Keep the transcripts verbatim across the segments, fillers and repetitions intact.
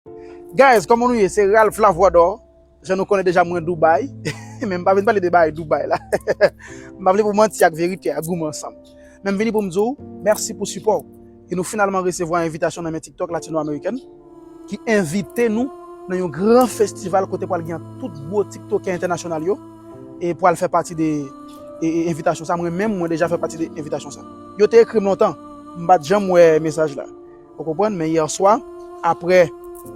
Guys, kòman nou ye? Se Ralph Lavwador. Jan nou konnen deja, mwen Dubai. Men m pa vin pale de bagay Dubai la. M pa vle pou manti ak verite a goumen ansanm. Men m vini pou m di w mèsi pou sipò w. E nou finalman resevwa envitasyon nan men TikTok Latino American ki envite nou nan yon gran festival kote pral gen tout gwo TikTokè entènasyonal yo e pral fè pati de e, e, envitasyon sa. Mwen menm, mwen deja fè pati de envitasyon sa. Yo te ekri m lontan. M pa t janm wè mesaj la. Ou konprann? Men yè swa, apre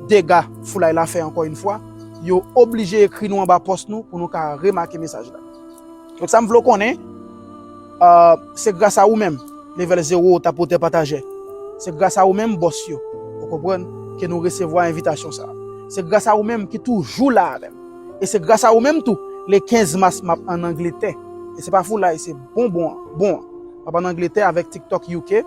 dega foulay la fè ankò yon fwa, yo oblije ekri nou anba pòs nou pou nou ka remake mesaj la. Donk sa m vle w konnen, euh, se gras a ou menm, level zéro, tapotè, patajè. Se gras a ou menm, bòs yo. Ou konprann? Ke nou resevwa envitasyon sa. Se gras a ou menm ki toujou la avè m. E se gras a ou menm tou, le kenz mas m ap ann Angletè. E se pa foulay, se bonbon an, bon an. M ap ann Angletè avèk TikTok U K,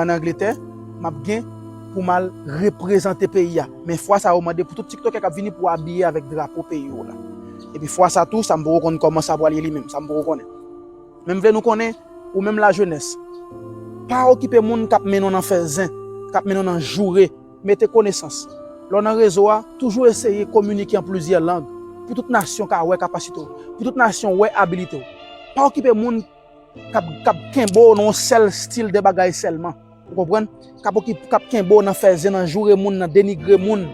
ann Angletè, m ap gen pou m al reprezante peyi a. Men fwa sa yo mande pou tout TikTokè k ap vini pou abiye avèk drapo peyi yo la. Epi fwa sa tou, sa m poko konn kòman sa pral ye li menm, sa m poko konnen. Men m vle nou konnen, ou menm lajenès, pa okipe moun k ap mennen w nan fè zen, k ap mennen w nan joure, mete konesans. Lè w nan rezo a, toujou eseye kominike an plizyè lang, pou tout nasyon ka wè kapasite w, pou tout nasyon wè abilite w. Pa okipe moun k ap, k ap kenbe w nan yon sèl stil de bagay sèlman. Ou konprann? K ap okipe, k ap kenbe w nan fè zen, nan joure moun, nan denigre moun.